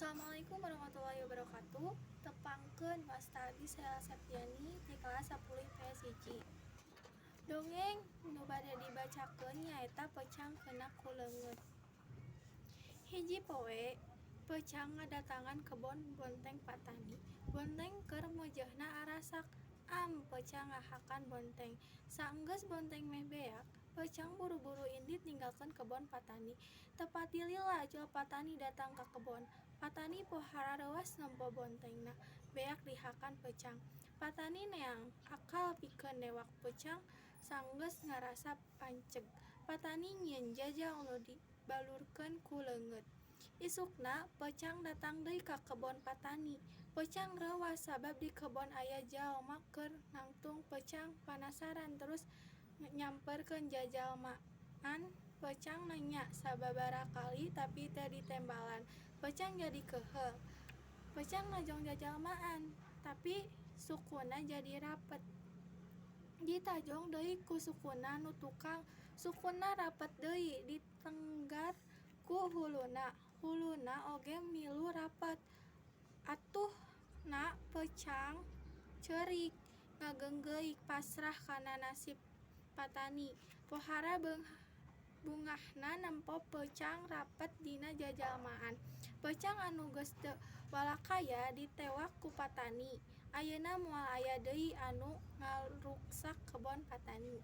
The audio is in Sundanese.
Assalamualaikum warahmatullahi wabarakatuh. Tepangkeun, wasta abdi Sela Septiani ti kelas 10 IPS 1. Dongeng nu bade dibacakeun nyaeta Peucang Keuna Ku Leungeut. Hiji poe, peucang ngadatangan kebon bonteng patani. Bonteng keur meujeuhna arasak. Am, peucang ngahakan bonteng. Saenggeus bonteng meh beak, peucang buru-buru indit ninggalkeun kebon patani. Teu pati lila jual patani datang ka kebon. Patani pohara reuas nempo bontengna beak dihakan peucang. Patani neang akal pikeun newak peucang sanggeus ngarasa panceg. Patani nyieun jajal nu dibalurkeun ku leungeut. Isukna, peucang datang deui ka kebon patani. Peucang reuas sabab di kebon aya jalma keur nangtung. Peucang panasaran terus nyamperkeun jajalmaan. Peucang nanya sababaraha kali tapi teu ditembalan. Peucang jadi keuheul. Peucang najong jajalmaan, tapi sukuna jadi rapet. Ditajong deui ku sukuna nu tukang, sukuna rapet deui. Ditenggar ku huluna, huluna oge milu rapet. Atuhna peucang ceurik ngageunggeuk pasrah kana nasib patani. Pohara bungahna nempo peucang rapet dina jajalmaan. Peucang anu geus teu walakaya ditewak ku patani. Ayeuna moal aya deui anu ngaruksak kebon patani.